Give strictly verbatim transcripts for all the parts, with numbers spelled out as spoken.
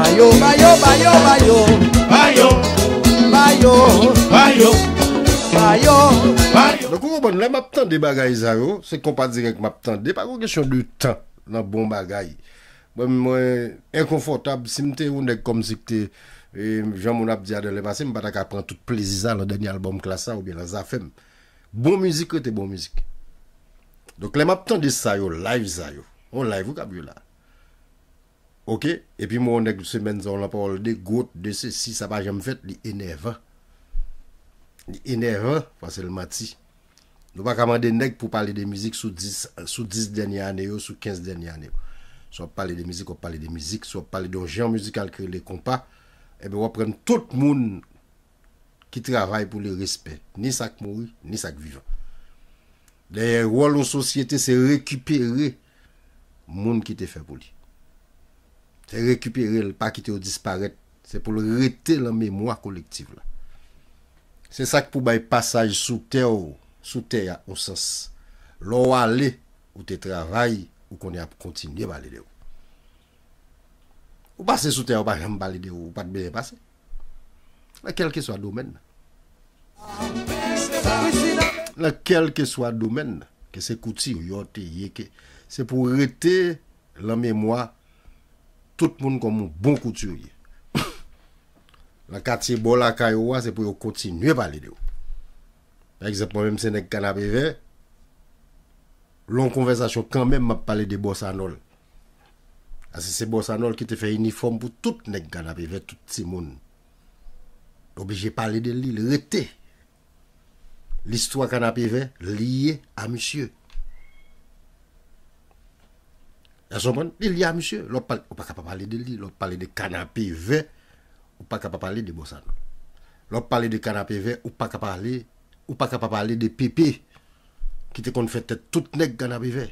Bayo, bayo, bayo, bayo. Bayo. Bayo. Bayo. Bayo. Bayo. Donk, ou konprann, lè m ap tande bagay sa yo, se konpa dirèk m ap tande, pa gen kesyon de tan nan bon bagay. Mwen, mwen enkonfòtab, si m te yon nèg kòmsi k te, e, jan moun ap di a nan lè pase, m pa ta ka pran tout plezi sa nan dènye albòm Klass sa oubyen nan Zafèm. Bon mizik rete bon mizik. Donk, lè m ap tande sa yo, live sa yo, yon live ou k ap jwe la. Oke, epi m wè yon nèg semèn sa w lan pawòl de gwòt, de sesi, sa pa janm fèt, li enèvan. Li enèvan, paske l manti. Nou pa ka mande nèg pou pale de mizik sou dis, sou dis dènye ane yo, sou kenz dènye ane yo. Si w ap pale de mizik, w ap pale de mizik. Si w ap pale de yon jan mizikal ki rele konpa, ebyen w ap pran tout moun ki travay pou li respè, ni sa k mouri, ni sa k vivan. Dayè, wòl yon sosyete, se rekipere moun ki te fè pou li. Se rekipere l, pa kite yo disparèt. Se pou l rete lan memwa kolektiv la. Se sa k pou bay pasaj sou tè w, sou tè a, yon sans. Lè w ale, ou te travay, ou konnen y ap kontinye pale de ou. Ou pase sou tè a, ou pa janm pale de ou, ou pa t bezwen pase. Nan kèlkeswa domèn nan. Nan kèlkeswa domèn nan, ke se kouti ou te ye, ke se pou rete lan memwa tout moun kòm yon bon koutirye. Nan katye bò lakay ou a, se pou yo kontinye pale de ou. Pa egzanp, mwen menm se nèg Kanapevè, lè yon konvèsasyon kanmenm m ap pale de Bòs Anòl. Paske se Bòs Anòl ki te fè inifòm pou tout nèg Kanapevè, tout timoun. Oblije pale de li, l rete. Listwa Kanapevè lye a misye. Èske w konprann? Li lye a misye. Lè w ap pale, ou pa ka pa pale de li. Lè w ap pale de Kanapevè, ou pa ka pa pale de Bòs Anòl. Lè w ap pale de Kanapevè, ou pa ka pale, ou pa ka pa pale de Pepe, ki te konn fè tèt tout nèg Kanapevè.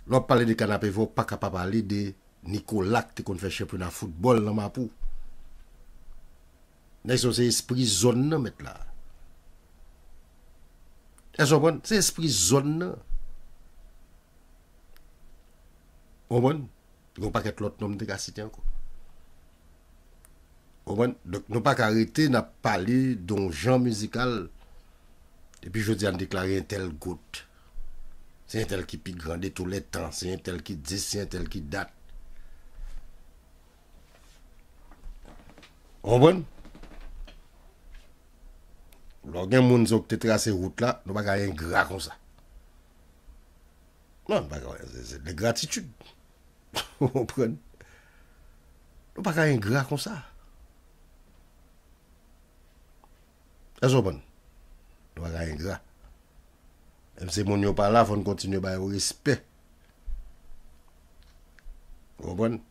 Lè w ap pale de Kanapevè, ou pa ka pa pale de Nikola ki te konn fè chanpyona foutbòl nan Mapou. Nèg sa yo se espri zòn nan, mèt la. Èske w konprann? Se espri zòn nan. Ou konprann? Gen yon pakèt lòt non m te ka site ankò. Ou konprann? Donk, nou pa ka rete n ap pale de yon jan mizikal, epi jodi a n deklare entèl goat. Se entèl ki pi gran de tou lè tan, se entèl ki dis, se entèl ki dat. Ou konprann? Lè w gen moun sa w ki te trase wout la, nou pa ka engra konsa. Non, nou pa ka, se, se de gratitid. Ou konprann? Nou pa ka engra konsa. Èske w konprann? Nou pa ka engra. Menm si moun yo pa la, fò n kontinye ba yo respè. Ou konprann?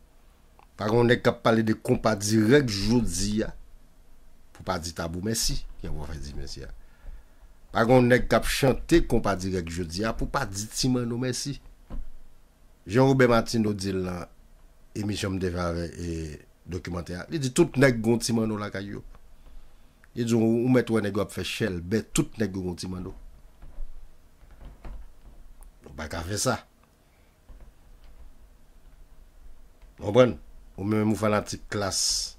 Pa gen yon nèg k ap pale de konpa dirèk jodi a pou pa di Tabou mèsi. Ki an pou fè di mèsi a. Pa gen yon nèg k ap chante konpa dirèk jodi a pou pa di Ti Manno mèsi. Jean Robert Martineau di l nan emisyon m te fè avè, e, dokimantè a. Li di tout nèg gon Ti Manno lakay yo. Li di ou, ou mèt wè nèg yo ap fè chèlbè, tout nèg yo gon Ti Manno. Ou pa ka fè sa. Ou konprann? Ou menm ou fanatik Klass,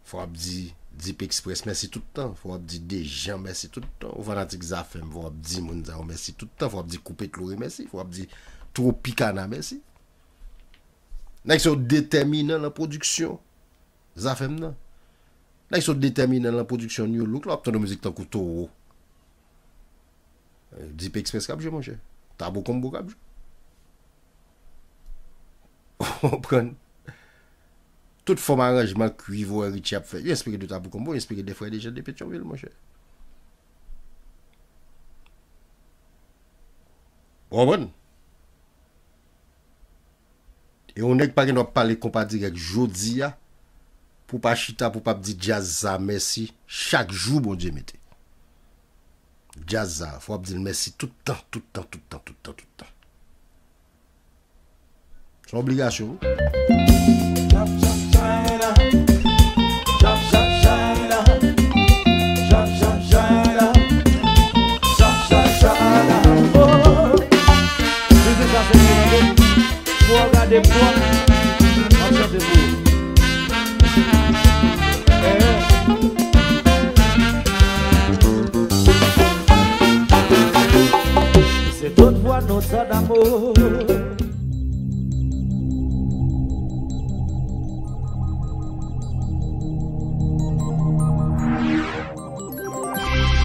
fò w ap di Deep Express mèsi tout tan, fò w ap di Dejan mèsi tout tan. Ou fanatik Zafèm, fò w ap di moun sa yo mèsi tout tan, fò w ap di Koupe Tloure mèsi, fò w ap di Tropicana mèsi. Nèg sa yo detèminan lan pwodiksyon Zafèm nan. Nèg sa yo detèminan lan pwodiksyon New Look la, w ap tande yon mizik tankou Towo. Deep Express k ap jwe, monchè. Tabou Combo k ap jwe. Ou konprann? Tout fòm aranjman kwiv ou wè Richie ap fè, yo enspire de Tabou Combo, yo enspire de frè Dejan de Petyonvil, monchè. Ou konprann? E yon nèg pa gen dwa pale konpa dirèk jodi a, pou pa chita, pou pa di djaz sa mèsi, chak jou Bondye mete. Djaz sa, fò w ap di l mèsi tout tan, tout tan, tout tan, tout tan, tout tan. Se yon obligasyon, wi. Mizik sa se mwen tande. Fò w gade m bò, m ap chante d'amour.